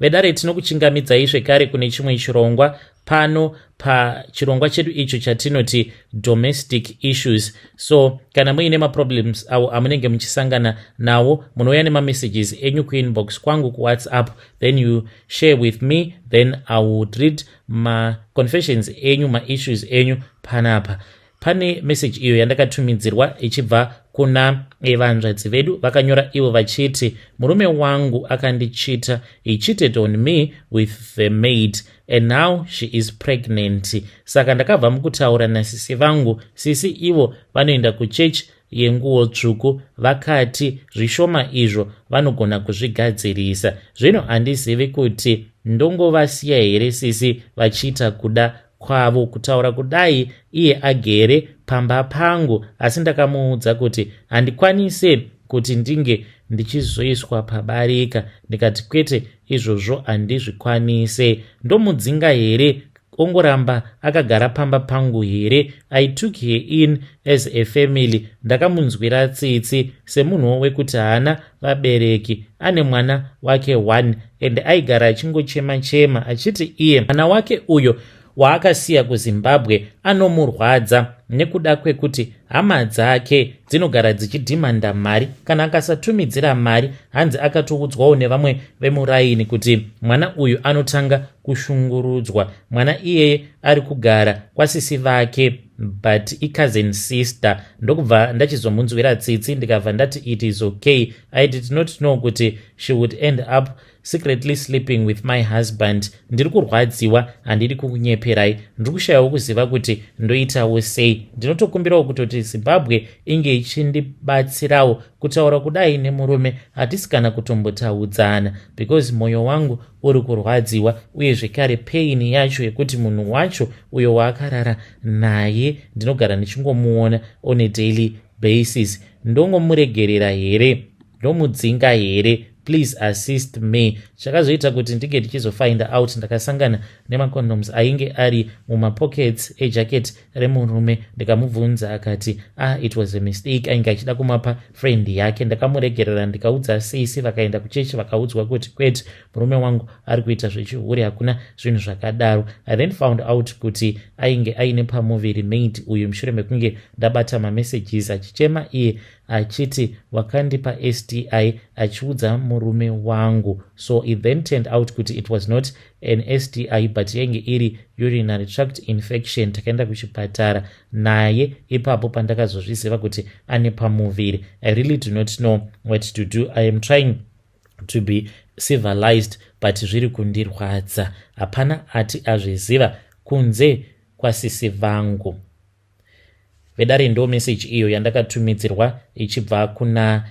Vedare, tinokuchingamidzai zvekare kune chimwe chirongwa pano pachirongwa chedu icho chatinoti domestic issues. So kana muine maproblems awo amunenge muchisangana nawo, munouya nemamessages enyu kuinbox kwangu kuWhatsApp, then you share with me, then I would read maconfessions enyu, maissues enyu panapa. Pane message iyo yandakatumidzirwa ichibva kuna vanzvadzi vedu. Vakanyora ivo vachiti, "Murume wangu akandicheata. He cheated on me with the maid and now she is pregnant. Saka ndakabva mukutaura nasisi vangu. Sisi ivo vanoenda kuchechi yenguo tsvuku. Vakati zvishoma izvo vanogona kuzvigadzirisa. Zvino handizivi kuti ndongovasiya here sisi vachiita kuda kwavo. Kutaura kudai iye agere pamba pangu, asi ndakamuudza kuti handikwanise kuti ndinge ndichizoiswa pabarika. Ndikati kwete, izvozvo handizvikwanise. Ndomudzinga here? Ongoramba akagara pamba pangu here? I took her in as a family. Ndakamunzwira tsitsi semunhuwo wekuti haana vabereki, ane mwana wake one, and aigara achingochema chema achiti iye mwana wake uyo waakasiya kuZimbabwe anomurwadza nekuda kwekuti hama dzake dzinogara dzichidhimanda mari. Kana akasatumidzira mari, hanzi akatoudzwawo nevamwe vemuraini kuti mwana uyu anotanga kushungurudzwa. Mwana iyeye ari kugara kwasisi vake, but icousin sister. Ndokubva ndachizomunzwira tsitsi, ndikabva ndati it is okay. I did not know kuti she would end up secretly sleeping with my husband. Ndiri kurwadziwa, handidi kukunyeperai. Ndiri kushayawo kuziva kuti ndoitawo sei. Ndinotokumbirawo kutoti Zimbabwe inge ichindibatsirawo. Kutaura kudai nemurume hatisi kana kutombotaudzana because mwoyo wangu uri kurwadziwa, uye zvekare pain yacho yekuti munhu wacho uyo waakarara naye ndinogara ndichingomuona on a daily basis. Ndongomuregerera here? Ndomudzinga here? Please assist me." Chakazoita kuti ndinge ndichizofind out, ndakasangana nemacondoms ainge ari mumapockets ejacket remurume. Ndikamubvunza, akati, "Ah, it was a mistake, ainge achida kumapa friend yake." Ndakamuregerera, ndikaudza sisi, vakaenda kuchechi, vakaudzwa kuti kwete, murume wangu ari kuita zvechihure, hakuna zvinhu zvakadaro. I then found out kuti ainge aine pamuviri maid uyu mushure mekunge ndabata mamessages achichema iye achiti wakandipa STI, achiudza murume wangu. So it then turned out kuti it was not an STI, but yainge iri urinary tract infection. Takaenda kuchipatara naye ipapo pandakazozviziva kuti ane pamuviri. I really do not know what to do. I am trying to be civilized, but zviri kundirwadza. Hapana ati azviziva kunze kwasisi vangu." Vedare, ndo meseji iyo yandakatumidzirwa ichibva kuna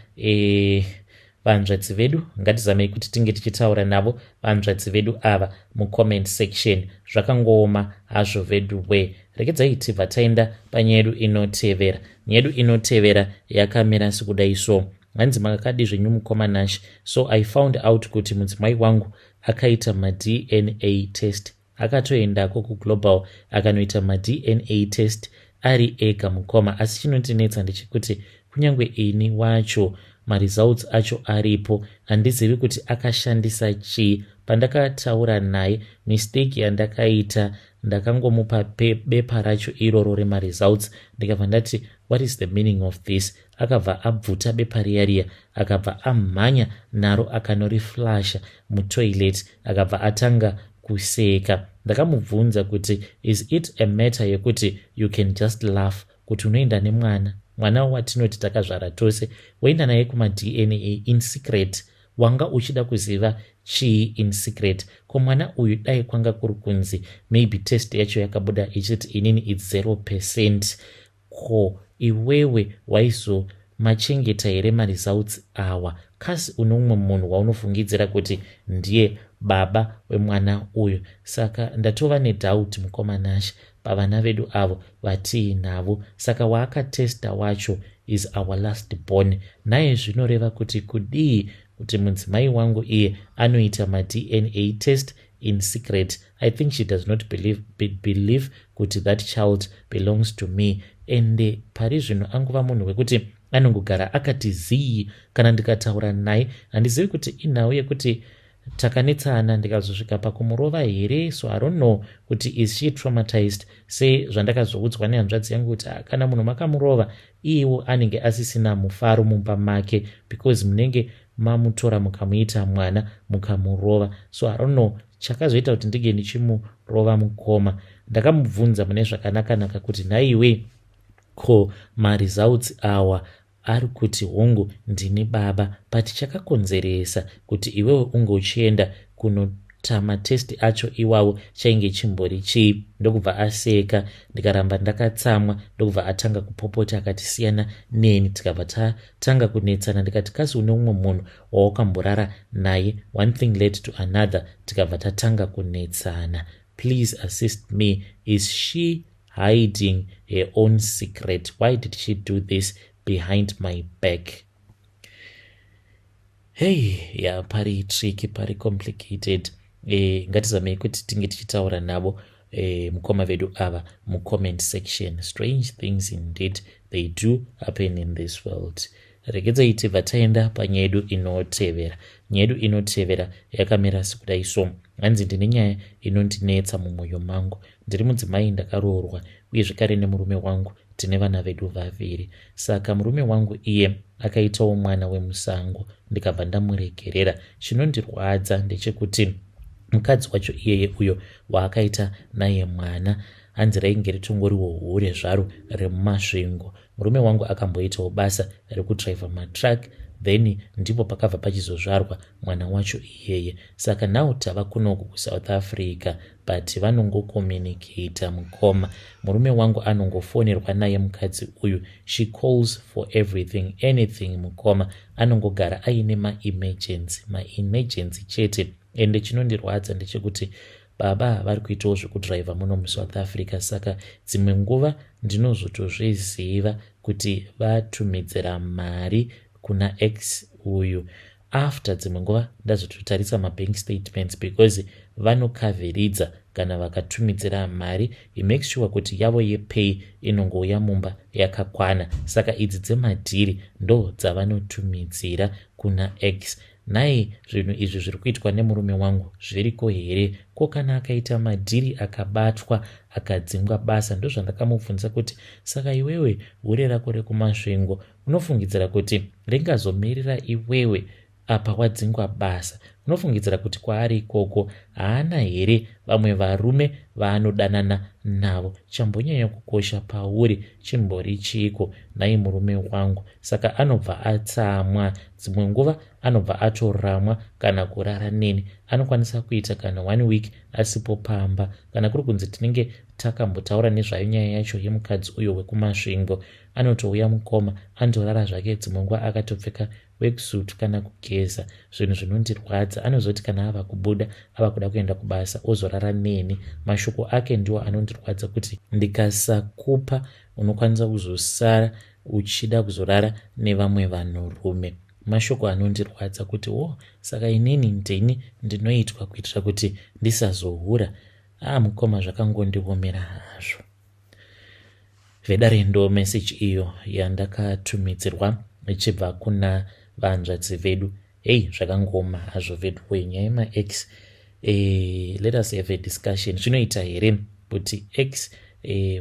vanzvadzi vedu. Ngatizamei kuti tinge tichitaura navo vanzvadzi vedu ava mucomment section. Zvakangooma hazvo vedu we. Rekedzai tibva taenda panyaya yedu inotevera. Nyaya yedu inotevera yakamira sekudai so. Hanzi, "Makakadi zvenyu mukoma Nash? So I found out kuti mudzimai wangu akaita maDNA test. Akatoendako kuGlobal akanoita maDNA test ari ega, mukoma. Asi chinondinetsa ndechekuti kunyange ini wacho maresults acho aripo, handizivi kuti akashandisa chii. Pandakataura naye, mistake yandakaita, ndakangomupa bepa racho iroro remaresults. Ndikabva ndati, 'What is the meaning of this?' Akabva abvuta bepa riya riya, akabva amhanya naro, akanoriflasha mutoilet, akabva atanga kuseka. Ndakamubvunza kuti is it a matter yekuti you can just laugh kuti unoenda nemwana, mwana watinoti takazvara tose, woenda naye kumaDNA in secret? Wanga uchida kuziva chii in secret? Ko mwana uyu dai kwanga kuri kunzi maybe test yacho yakabuda ichiti inini its 0%, ko iwewe waizomachengeta here maresults awa? Kasi une umwe munhu waunofungidzira kuti ndiye baba wemwana uyu? Saka ndatova nedoubt, mukoma Nash, pavana vedu avo vatiinavo. Saka waakatesta wacho is our last born naye. Zvinoreva kuti kudii kuti mudzimai wangu iye anoita maDNA test in secret? I think she does not believe kuti that child belongs to me. Ende pari zvino angova munhu wekuti anongogara akati zii kana ndikataura naye. Handizivi kuti inhau yekuti Takanetsana, ndikazosvika pakumurova here. So I don't know kuti is she traumatized, sezvandakazoudzwa nehanzvadzi yangu kuti, ah, kana munhu makamurova, iyewo anenge asisina mufaro mumba make because munenge mamutora, mukamuita mwana, mukamurova. So I don't know chakazoita kuti ndinge ndichimurova, mukoma. Ndakamubvunza mune zvakanakanaka kuti, "Nhaiwe, ko maresults awa ari kuti hongu, ndini baba, but chakakonzeresa kuti iwewe unge uchienda kunoita matest acho iwawo chainge chimbori chii?" Ndokubva aseka. Ndikaramba ndakatsamwa, ndokubva atanga kupopota, akati siyana neni. Tikabva tatanga kunetsana. Ndikati, "Kasi une mumwe munhu wawakamborara naye?" One thing led to another, tikabva tatanga kunetsana. Please assist me. Is she hiding her own secret? Why did she do this behind my back? Hey, ya, pari tricky, pari complicated. Ngatizamei kuti tinge tichitaura navo mukoma vedu ava mucomment section. Strange things indeed, they do happen in this world. Regedzai tibva taenda panyaya yedu inotevera. Nyaya yedu inotevera yakamira sekudai. So hanzi, "Ndine nyaya inondinetsa mumwoyo mangu. Ndiri mudzimai, ndakaroorwa uye zvekare nemurume wangu tine vana vedu vaviri. Saka murume wangu iye akaitawo mwana wemusango, ndikabva ndamuregerera. Chinondirwadza ndechekuti mukadzi wacho iyeye uyo waakaita naye mwana, hanzi rainge ritongoriwo hure zvaro remuMasvingo. Murume wangu akamboitawo basa rekudhiraivha matruck, then ndipo pakabva pachizozvarwa mwana wacho iyeye. Saka now tava kunoku kuSouth Africa, but vanongocommunicata, mukoma. Murume wangu anongofonerwa naye mukadzi uyu. She calls for everything, anything, mukoma. Anongogara aine maemergency, maemergency chete. Ende chinondirwadza ndechekuti baba vari kuitawo zvekudhiraivha muno muSouth Africa, saka dzimwe nguva ndinozotozviziva kuti vatumidzira mari kuna ex uyu after dzimwe nguva ndazototarisa mabank statements, because vanokavheridza kana vakatumidzira mari. He makes sure kuti yavo yepay inongouya mumba yakakwana, saka idzi dzemadhiri ndo dzavanotumidzira kuna ex. Nhai, zvinhu izvi zviri kuitwa nemurume wangu zviriko here? Ko kana akaita madhiri akabatwa akadzingwa basa?" Ndozvandakamubvunza kuti, "Saka iwewe, hure rako rekuMasvingo, unofungidzira kuti ringazomirira iwewe apa wadzingwa basa? Unofungidzira kuti kwaari ikoko haana here vamwe varume vaanodanana navo? Chambonyanya kukosha pauri chimbori chiko, nhai murume wangu?" Saka anobva atsamwa. Dzimwe nguva anobva atoramwa kana kurara neni. Anokwanisa kuita kana one week asipo pamba. Kana kuri kunzi tinenge takambotaura nezvayo nyaya yacho yemukadzi uyo wekuMasvingo, anotouya, mukoma, andorara zvake, dzimwe nguva akatopfeka worksuit, kana kugeza. Zvinhu zvinondirwadza. Anozoti kana ava kubuda, ava kuda kuenda kubasa, ozorara neni. Mashoko ake ndiwo anondirwadza, kuti ndikasakupa unokwanisa kuzosara uchida kuzorara nevamwe vanhurume. Mashoko anondirwadza kuti o oh, saka inini ndini ndinoitwa kuitira kuti ndisazohura? A ah, mukoma, zvakangondiomera hazvo." Vedare, ndo meseji iyo yandakatumidzirwa ichibva kuna vanzvadzi vedu. Hei, zvakangoma hazvo vedu. Wenyaya yemaex, let us have a discussion. Zvinoita here kuti ex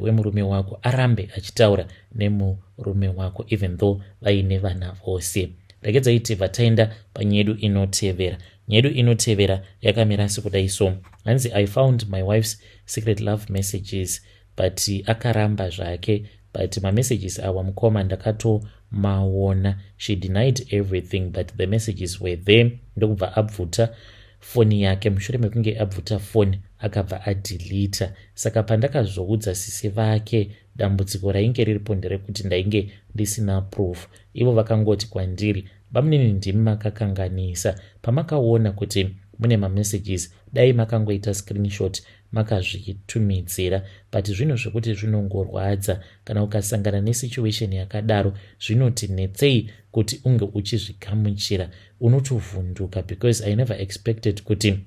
wemurume wako arambe achitaura nemurume wako even though vaine vana vose? Regedzai tibva taenda panyaya yedu inotevera. Nyaya yedu inotevera yakamira sekudai. So hanzi, "I found my wife's secret love messages, but akaramba zvake. But mamessages awa, mukoma, ndakatomaona. She denied everything, but the messages were there. Ndokubva abvuta foni yake. Mushure mekunge abvuta foni, akabva adeleta. Saka pandakazoudza sisi vake, dambudziko rainge riripo nderekuti ndainge ndisina proof. Ivo vakangoti kwandiri, 'Bamunini, ndimi makakanganisa. Pamakaona kuti mune mamessages, dai makangoita screenshot, makazvitumidzira.' But zvinhu zvekuti zvinongorwadza kana ukasangana nesituation yakadaro. Zvinoti netsei kuti unge uchizvigamuchira. Unotovhunduka because I never expected kuti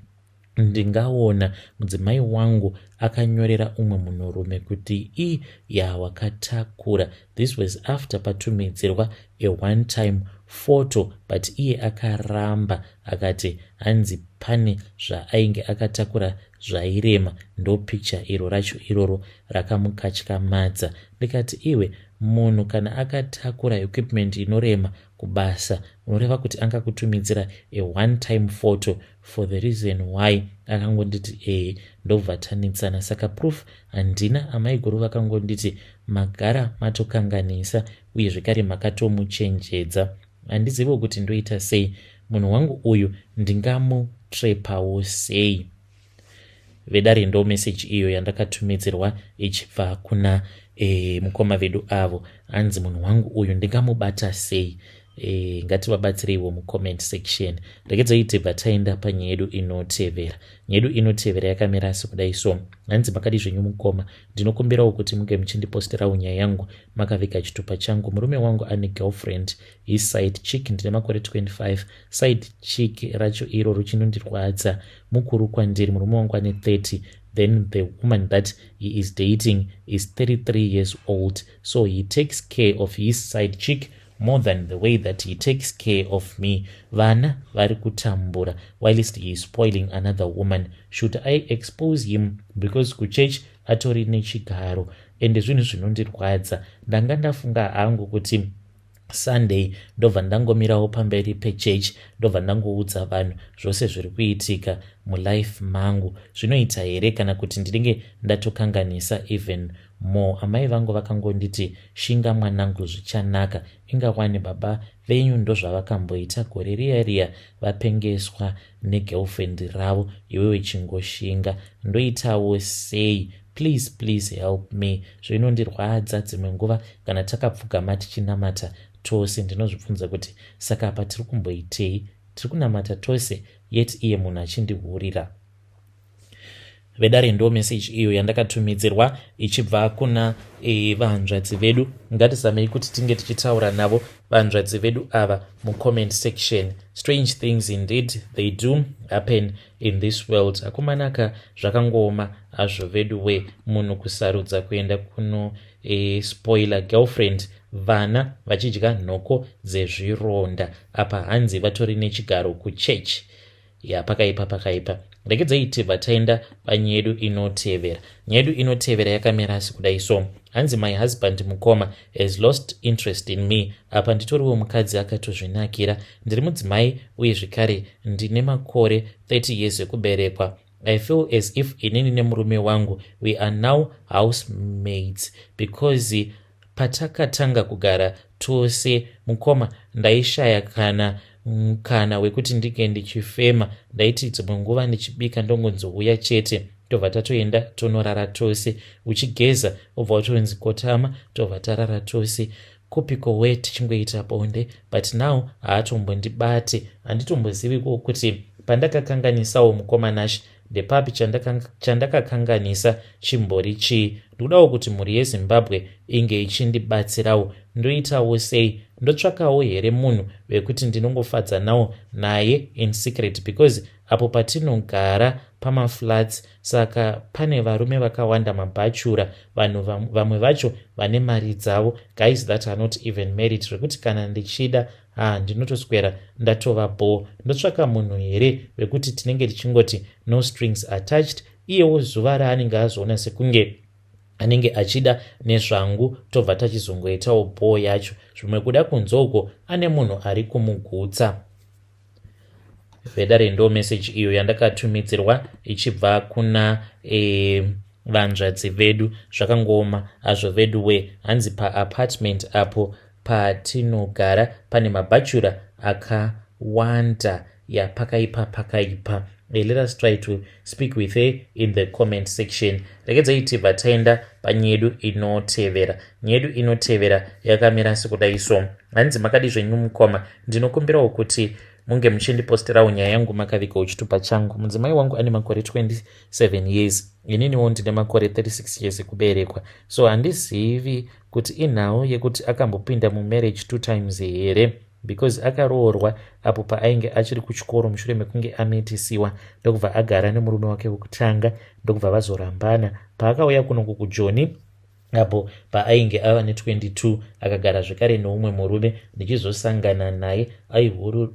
Ndingaona mudzimai wangu akanyorera umwe munhurume kuti i ya wakatakura. This was after patumidzirwa a one time photo, but iye akaramba akati hanzi pane zvaainge akatakura zvairema. Ndo picture iro racho iroro rakamukatyamadza. Ndikati, "Iwe, munhu kana akatakura equipment inorema kubasa, unoreva kuti angakutumidzira a one time photo for the reason why?" Akangonditi ehe, ndobva tanetsana. Saka proof handina. Amaiguru vakangonditi magara matokanganisa uye zvekare makatomuchenjedza. Handiziviwo kuti ndoita sei. Munhu wangu uyu ndingamutrepawo sei? Vedare, ndo meseji iyo yandakatumidzirwa ichibva kuna mukoma vedu avo. Hanzi, "Munhu wangu uyu ndingamubata sei?" Ngativabatsireiwo mucomment section. Regedzai tibva taenda panyaya yedu inotevera. Nyaya yedu inotevera yakamira sekudai so. Hanzi, "Makadi zvenyu mukoma? Ndinokumbirawo kuti munge muchindiposterawo nyaya yangu makaviga chitupa changu. Murume wangu ane girlfriend, his side chick. Ndine makore 25. Side chick racho iro ruchinondirwadza, mukuru kwandiri. Murume wangu ane 30, then the woman that he is dating is 33 years old, so he takes care of his side chick more than the way that he takes care of me. Vana vari kutambura whilst he is spoiling another woman. Should I expose him? Because kuchurch atori nechigaro, ende zvinhu zvinondirwadza. Ndanga ndafunga hangu kuti Sunday ndobva ndangomirawo pamberi pechechi, ndobva ndangoudza vanhu zvose zviri kuitika mulife mangu. Zvinoita here, kana kuti ndinenge ndatokanganisa even more? Amai vangu vakangonditi, 'Shinga mwanangu, zvichanaka. Ingawani baba venyu ndozvavakamboita gore riya riya vapengeswa negirlfriend ravo. Iwewe chingoshinga.' Ndoitawo sei? Please, please help me. Zvinondirwadza. Dzimwe nguva kana takapfugama tichinamata tose, ndinozvibvunza kuti saka apa tiri kumboitei? Tiri kunamata tose, yet iye munhu achindihurira." Vedare, ndo meseji iyo yandakatumidzirwa ichibva kuna vanzvadzi vedu. Ngatizamei kuti tinge tichitaura navo vanzvadzi vedu ava mucomment section. Strange things indeed, they do happen in this world. Akumanaka, zvakangooma hazvo vedu we. Munhu kusarudza kuenda kuno spoiler girlfriend, vana vachidya nhoko dzezvironda. Apa hanzi vatori nechigaro kuchechi ya. Pakaipa, pakaipa. Regedzai tibva taenda panyaya yedu inotevera. Nyaya yedu inotevera yakamira asi kudai so. Hanzi, "My husband, mukoma, has lost interest in me. Apa nditoriwo mukadzi akatozvinakira. Ndiri mudzimai uye zvekare ndine makore 30 years ekuberekwa. I feel as if inini nemurume wangu, we are now housemates, because patakatanga kugara tose, mukoma, ndaishaya kana mukana wekuti ndinge ndichifema. Ndaiti dzimwe nguva ndichibika, ndongonzouya chete, tobva tatoenda tonorara tose. Uchigeza, obva watonzi kotama, tobva tarara tose kupiko we, tichingoita bonde. But now haatombondibate. Handitombozivi kuti pandakakanganisawo, mukoma Nash, ndepapi. Chandakakanganisa chimbori chii? Ndikudawo kuti mhuri yeZimbabwe inge ichindibatsirawo. Ndoitawo sei? Ndotsvakawo here munhu wekuti ndinongofadzanawo naye in secret? Because apo patinogara pamaflats, saka pane varume vakawanda, mabachelor, vanhu vamwe vacho vane mari dzavo, guys that are not even married, zvekuti kana ndichida, ha, ndinotoswera ndatova bho. Ndotsvaka munhu here wekuti tinenge tichingoti no strings attached, iyewo zuva raanenge azoona sekunge anenge achida nezvangu, tobva tachizongoitawo bhoo yacho? Zvimwe kuda kunze uko ane munhu ari kumugutsa." Vedare, ndo meseji iyo yandakatumidzirwa ichibva kuna vanzvadzi vedu. Zvakangooma hazvo vedu we. Hanzi paapartment apo patinogara pane mabachelor akawanda. Ya, pakaipa, pakaipa. Let us try to speak with her in the comment section. Regedzai tibva taenda panyaya yedu inotevera. Nyaya yedu inotevera yakamira sekudai so. Hanzi, "Makadi zvenyu mukoma? Ndinokumbirawo kuti munge muchindiposterawo nyaya yangu makavigawo chitupa changu. Mudzimai wangu ane makore 27 years, ininiwo ndine makore 36 years ekuberekwa. So handizivi kuti inhau yekuti akambopinda mumarriage two times here." Because akaroorwa apo paainge achiri kuchikoro mushure mekunge amitisiwa, ndokubva agara nemurume wake wekutanga, ndokubva vazorambana paakauya kunoku kuJoni apo paainge ava ne22. Akagara zvekare neumwe murume. Ndichizosangana naye,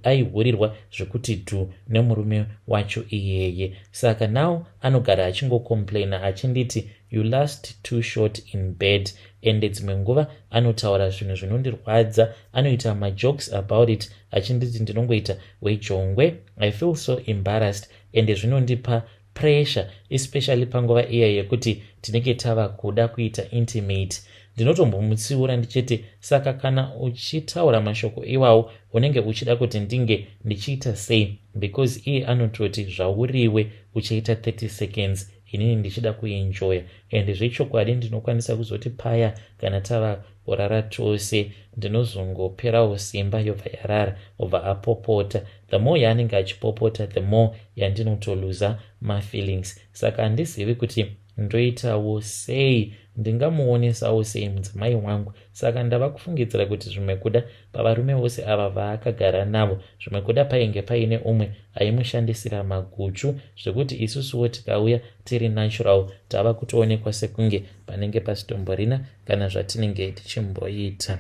aihurirwa zvekuti dhu nemurume wacho iyeye. Saka now anogara achingocomplaina achinditi, "You last too short in bed." Ende dzimwe nguva anotaura zvinhu zvinondirwadza, anoita majokes about it, achinditi ndinongoita wejongwe. I feel so embarrassed, ende zvinondipa pressure, especially panguva iya yekuti tinenge tava kuda kuita intimate. Ndinotombomutsiura ndichiti, "Saka kana uchitaura mashoko iwawo, unenge uchida kuti ndinge ndichiita sei?" Because iye anototi, "Zvauriwe uchaita 30 seconds, inini ndichida kuenjoya." And zvechokwadi ndinokwanisa kuzoti paya kana tava kurara tose, ndinozongoperawo simba, yobva yarara, obva apopota. The more yaanenge achipopota, the more yandinotoluza mafeelings. Saka handizivi kuti ndoitawo sei, ndingamuonesawo sei mudzimai wangu. Saka ndava kufungidzira kuti zvimwe kuda pavarume vose ava vaakagara navo, zvimwe kuda painge paine umwe aimushandisira maguchu, zvekuti isusuwo tikauya tiri natural, tava kutoonekwa sekunge panenge pasitomborina kana zvatinenge tichimboita.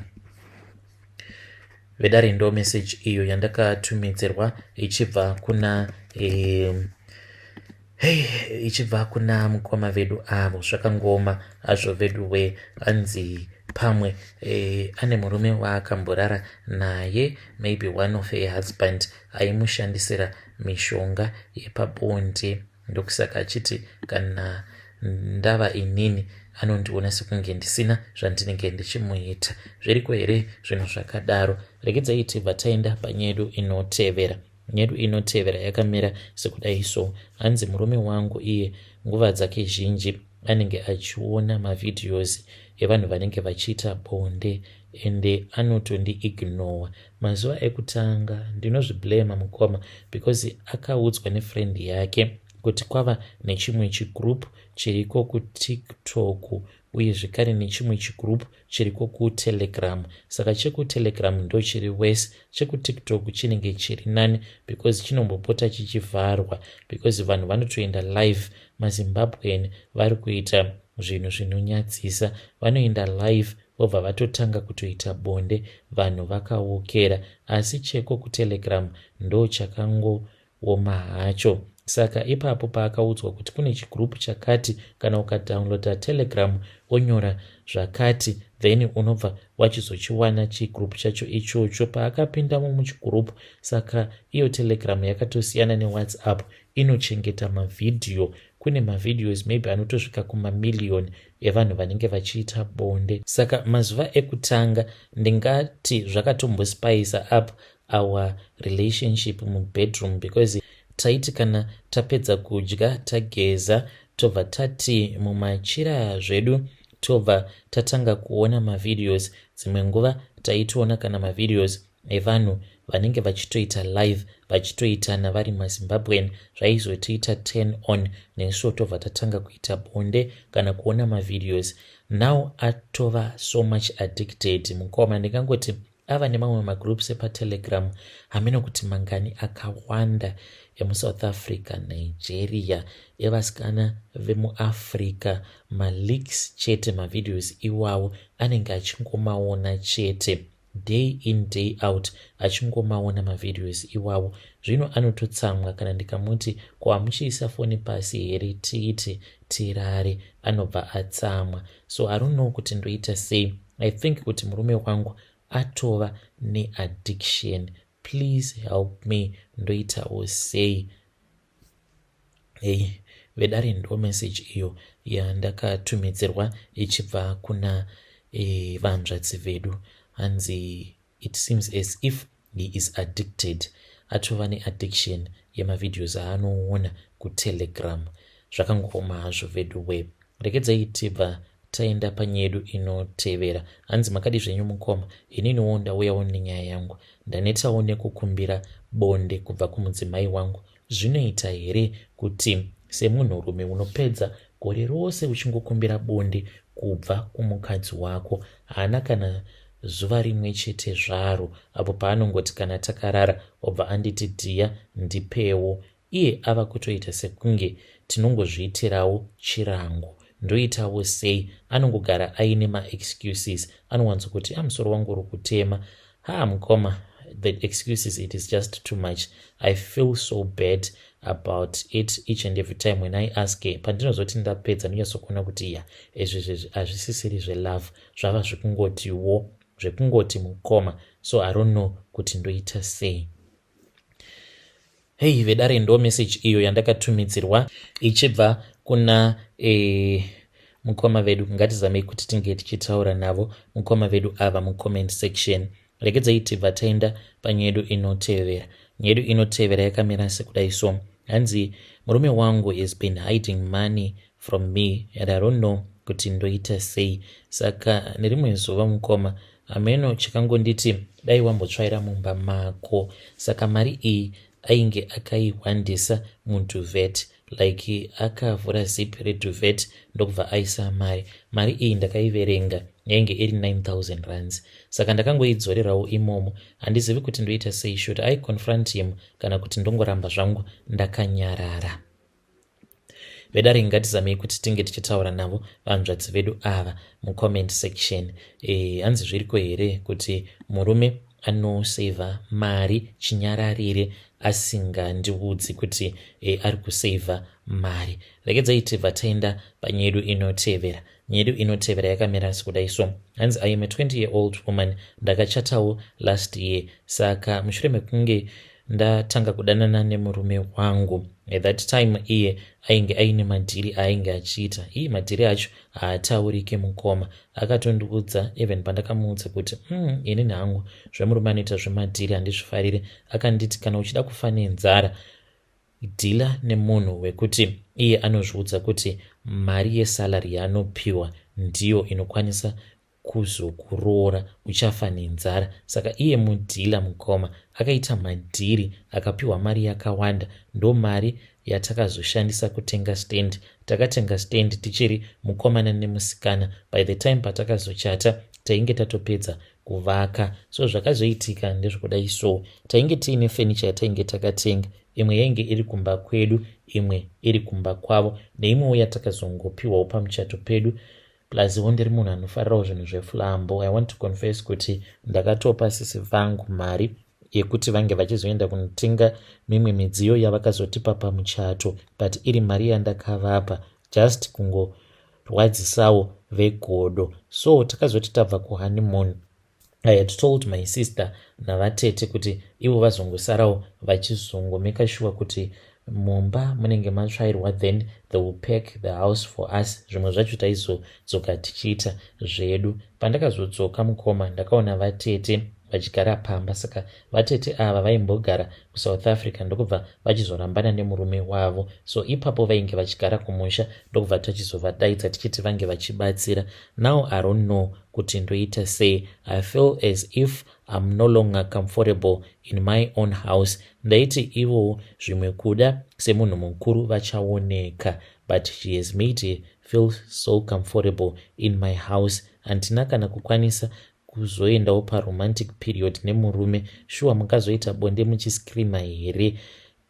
Vedare, ndo message iyo yandakatumidzirwa ichibva kuna hei, ichibva kuna mukoma vedu avo. Zvakangoma hazvo vedu we. Anzi pamwe ane murume waakamborara naye, maybe one of a husband aimushandisira mishonga yepabonde. Ndokusaka achiti kana ndava inini, anondiona sekunge ndisina zvandinenge ndichimuita. Zviriko here zvinhu zvakadaro? Regedzai tibva taenda panyedu inotevera. Nyedu inotevera yakamira sekudai so. Hanzi murume wangu iye nguva dzake zhinji anenge achiona mavideos evanhu vanenge vachiita bonde, ende anotondiignora. Mazuva ekutanga ndinozviblema mukoma, because akaudzwa nefriend yake kuti kwava nechimwe chigroup chiriko kuTikTok, uye zvekare nechimwe chigroup chiriko kuTelegram. Saka chekuTelegram ndo chiri wese, chekuTikTok chinenge chiri nani because chinombopota chichivharwa, because vanhu vanotoenda live. MaZimbabwean vari kuita zvinhu zvinonyadzisa. Vanoenda live, vobva vatotanga kutoita bonde vanhu vakaokera. Asi cheko kuTelegram ndo chakangooma hacho. Saka ipapo paakaudzwa kuti kune chigroup chakati, kana ukadownloada Telegram onyora zvakati, then unobva wachizochiwana chigroup chacho ichocho. Paakapindamo muchigroup, saka iyo Telegram yakatosiyana neWhatsApp, inochengeta mavhidhiyo. Kune mavideos maybe anotosvika kumamiliyoni evanhu vanenge vachiita bonde. Saka mazuva ekutanga ndingati zvakatombospice up our relationship mubedroom, because taiti kana tapedza kudya, tageza, tobva tati mumachira zvedu, tobva tatanga kuona mavideos. Dzimwe nguva taitoona kana mavideos evanhu vanenge vachitoita live, vachitoitana vari maZimbabwean. Zvaizotiita 10 on nesuwo, tobva tatanga kuita bonde kana kuona mavideos. Now atova so much addicted, mukoma. Ndingangoti ava nemamwe magroups epaTelegram, hameno kuti mangani, akawanda, emuSouth Africa, Nigeria, evasikana vemuAfrica. Maleaks chete, mavideos iwawo anenge achingomaona chete day in, day out, achingomaona mavideos iwawo. Zvino anototsamwa kana ndikamuti, "Ko hamuchiisa foni pasi here tiite tirare?" Anobva atsamwa. So I don't know kuti ndoita sei. I think kuti murume wangu atova neaddiction. Please help me, ndoitawo sei? Ei vedare, ndo message iyo yandakatumidzirwa ichibva kuna vanzvadzi vedu. Hanzi it seems as if he is addicted, atova neaddiction yemavideos aanoona kuTelegram. Zvakangoma hazvo vedu we. Regedzai tibva taenda panyedu inotevera. Hanzi, "Makadi zvenyu mukoma? Ininiwo ndauyawo nenyaya yangu. Ndanetawo nekukumbira bonde kubva kumudzimai wangu. Zvinoita here kuti semunhurume unopedza gore rose uchingokumbira bonde kubva kumukadzi wako? Haana kana zuva rimwe chete zvaro apo paanongoti kana takarara obva anditi dhiya ndipewo. Iye ava kutoita sekunge tinongozviitirawo chirango. Ndoitawo sei? Anongogara aine maexcuses. Anowanzokuti amusoro wangu uri kutema. Ha mukoma, the excuses, it is just too much. I feel so bad about it each and every time when I ask her. Pandinozoti ndapedza ndonyatsokuona kuti ya, izvi zvezvi hazvisisiri zvelove, zvava zvekungotiwo zvekungoti mukoma. So I don't know kuti ndoita sei. Hei vedare, ndo message iyo yandakatumidzirwa ichibva kuna mukoma vedu. Ngatizamei kuti tinge tichitaura navo mukoma vedu ava mucomment section. Regedzai tibva taenda panyaya yedu inotevera. Nyaya yedu inotevera yakamira sekudai so. Hanzi murume wangu has been hiding money from me and I don't know kuti ndoita sei. Saka nerimwe zuva mukoma, hameno chakangonditi dai wambotsvaira mumba mako. Saka mari iyi ainge akaihwandisa muduvet, like akavhura zip reduvet ndokubva aisa mari. Mari iyi ndakaiverenga, yainge iri 9000 rands. Saka ndakangoidzorerawo imomo. Handizivi kuti ndoita sei. Should I confront him kana kuti ndongoramba zvangu ndakanyarara? Vedare, ngatizamei kuti tinge tichitaura navo vanzvadzi vedu ava mucomment section. Hanzi zviriko here kuti murume anosevha mari chinyararire asingandiudzi kuti ari kusevha mari? Regedzai tibva taenda panyaya yedu inotevera. Nyaya yedu inotevera yakamira sekudai so. Hanzi I am a 20 year old woman. Ndakachatawo last year. Saka mushure mekunge ndatanga kudanana nemurume wangu, at that time iye ainge aine madhiri aainge achiita. Ii, madhiri acho haataurike mukoma. Akatondiudza, even pandakamuudza kuti inini hangu zvemurume anoita zvemadhiri handizvifariri, akanditi kana uchida kufa nenzara, dhila nemunhu wekuti iye anozviudza kuti mari yesalary yaanopiwa ndiyo inokwanisa kuzokuroora, uchafa nenzara. Saka iye mudhila mukoma, akaita madhiri akapiwa mari yakawanda. Ndo mari yatakazoshandisa kutenga stand. Takatenga stand tichiri mukomana nemusikana. By the time patakazochata tainge tatopedza kuvaka. So zvakazoitika ndezvekudai so. Tainge tiine fenicha yatainge takatenga. Imwe yainge iri kumba kwedu, imwe iri kumba kwavo, neimwewo yatakazongopiwawo pamuchato pedu. Pluswo ndiri munhu anofarirawo zvinhu zveflambo. I want to confess kuti ndakatopa sisi vangu mari yekuti vange vachizoenda kunotenga mimwe midziyo yavakazotipa pamuchato, but iri mari yandakavapa just kungorwadzisawo vegodo. So takazoti tabva kuhoneymoon, I had told my sister navatete kuti ivo vazongosarawo vachizongomeka sure kuti mumba munenge matsvairwa, then they will pack the house for us. Zvimwe zvacho taizodzoka tichiita zvedu. Pandakazodzoka mukoma, ndakaona vatete vachigara pamba. Saka vatete ava vaimbogara kuSouth Africa, ndokubva vachizorambana nemurume wavo. So ipapo vainge vachigara kumusha, ndokubva tachizovadaidza tichiti vange vachibatsira. Now I don't know kuti ndoita sei. I feel as if I'm no longer comfortable in my own house. Ndaiti ivowo zvimwe kuda semunhu mukuru vachaoneka, but she has made feel so comfortable in my house. Handina kana kukwanisa kuzoendawo paromantic period nemurume. Shuwa mungazoita bonde muchiskrima here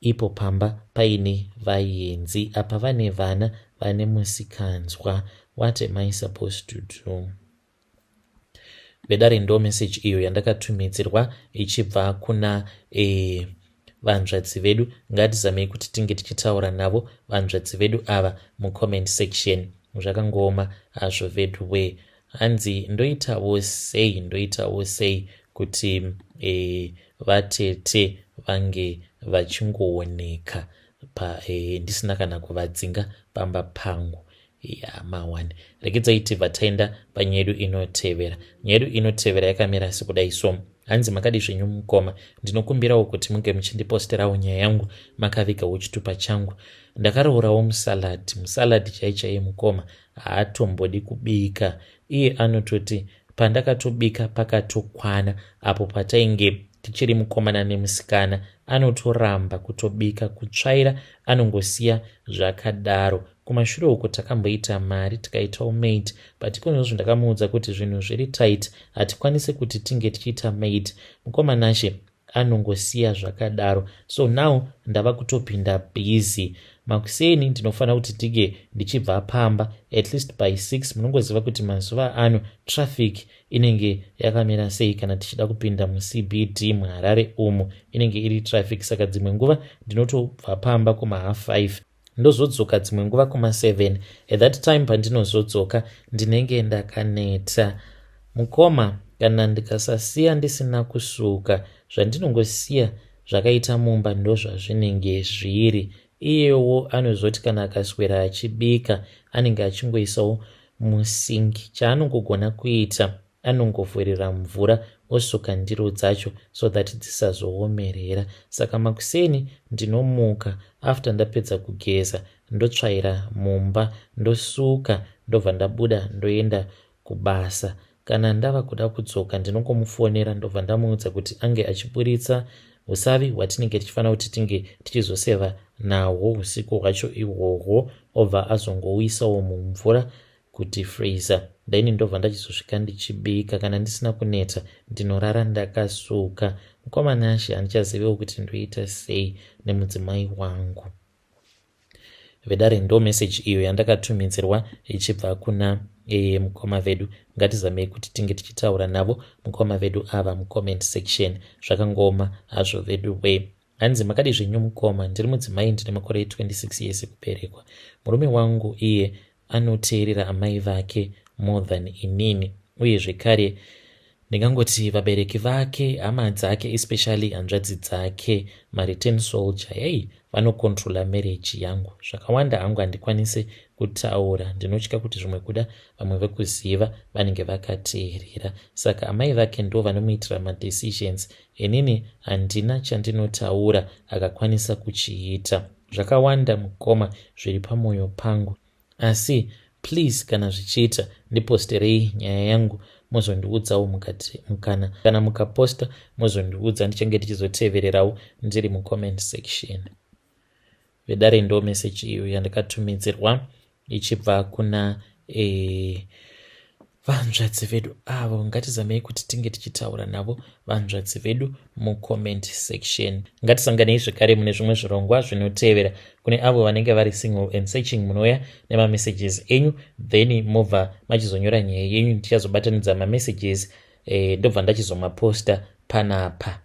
ipo pamba paine vaenzi? Apa vane vana vane musikanzwa. What am I supposed to do? Vedare, ndo message iyo yandakatumidzirwa ichibva kuna vanzvadzi vedu. Ngatizamei kuti tinge tichitaura navo vanzvadzi vedu ava mucomment section. Zvakangooma hazvo vedu we. Hanzi ndoitawo sei, ndoitawo sei kuti vatete vange vachingooneka pa ndisina kana kuvadzinga pamba pangu? Ya, ma1. Regedzai tibva taenda panyaya yedu inotevera. Nyaya yedu inotevera yakamira sekudai so. Hanzi makadi zvenyu mukoma? Ndinokumbirawo kuti munge muchindiposterawo nyaya yangu makavigawo chitupa changu. Ndakarourawo musalad, musalad chai chaiye mukoma. Haatombodi kubika. Iye anototi pandakatobika pakatokwana. Apo patainge tichiri mukomana nemusikana, anotoramba kutobika, kutsvaira anongosiya zvakadaro. Kumashure uko takamboita mari, tikaitawo maid, but ikozvozvo ndakamuudza kuti zvinhu zviri tight, hatikwanisi kuti tinge tichiita maid. Mukoma Nashe, anongosiya zvakadaro. So now ndava kutopinda busy. Makuseni ndinofanira kuti tige ndichibva pamba at least by 6. Munongoziva kuti mazuva ano traffic inenge yakamira sei. Kana tichida kupinda muCBD muHarare umu, inenge iri traffic. Saka dzimwe nguva ndinotobva pamba kuma 5:30, ndozodzoka dzimwe nguva kuma7. At that time pandinozodzoka, ndinenge ndakaneta, mukoma. Kana ndikasasiya ndisina kusuka, zvandinongosiya zvakaita mumba ndozvazvinenge zviri. Iyewo anozoti kana akaswera achibika, anenge achingoisawo musink. Chaanongogona kuita, anongovhurira mvura osuka ndiro dzacho so that dzisazoomerera. Saka makuseni ndinomuka after ndapedza kugeza, ndotsvaira mumba, ndosuka, ndobva ndabuda ndoenda kubasa. Kana ndava kuda kudzoka, ndinongomufonera, ndobva ndamuudza kuti ange achiburitsa usavi hwatinenge tichifanira kuti tinge tichizoseva nahwo usiku hwacho ihwohwo, obva azongouisawo mumvura kuti freezer. Then ndobva ndachizosvika ndichibika. Kana ndisina kuneta, ndinorara ndakasuka. Mukoma Nashe, handichaziviwo kuti ndoita sei nemudzimai wangu. Vedare, ndo meseji iyo yandakatumidzirwa ichibva kuna mukoma vedu. Ngatizamei kuti tinge tichitaura navo mukoma vedu ava mucomment section. Zvakangoma hazvo vedu we. Hanzi, "Makadi zvenyu mukoma? Ndiri mudzimai, ndine makore 26 years ekuberekwa. Murume wangu iye anoteerera amai vake more than inini, uye zvekare ndingangoti vabereki vake, hama dzake, especially hanzvadzi dzake, mareturn soldier. Hei, vanocontrola marriage yangu zvakawanda. Hangu handikwanisi kutaura, ndinotya kuti zvimwe kuda vamwe vekuziva vanenge vakateerera. Saka amai vake ndo vanomuitira madecisions, inini handina chandinotaura akakwanisa kuchiita. Zvakawanda, mukoma, zviri pamwoyo pangu, asi please, kana zvichiita, ndiposterei nyaya yangu, muzondiudzawo mukati mukana. Kana mukaposta, muzondiudza, ndichange ndichizotevererawo ndiri mucomment section." Vedare, ndo meseji iyo yandakatumidzirwa ichibva kuna vanzvadzi vedu avo. Ngatizamei kuti tinge tichitaura navo vanzvadzi vedu mucomment section. Ngatisanganei zvekare mune zvimwe zvirongwa zvinotevera. Kune avo vanenge vari single and searching, munouya nemamessages enyu, then mobva machizonyora nyaya yenyu. Ndichazobatanidza mamessages, ndobva ndachizomaposta panapa.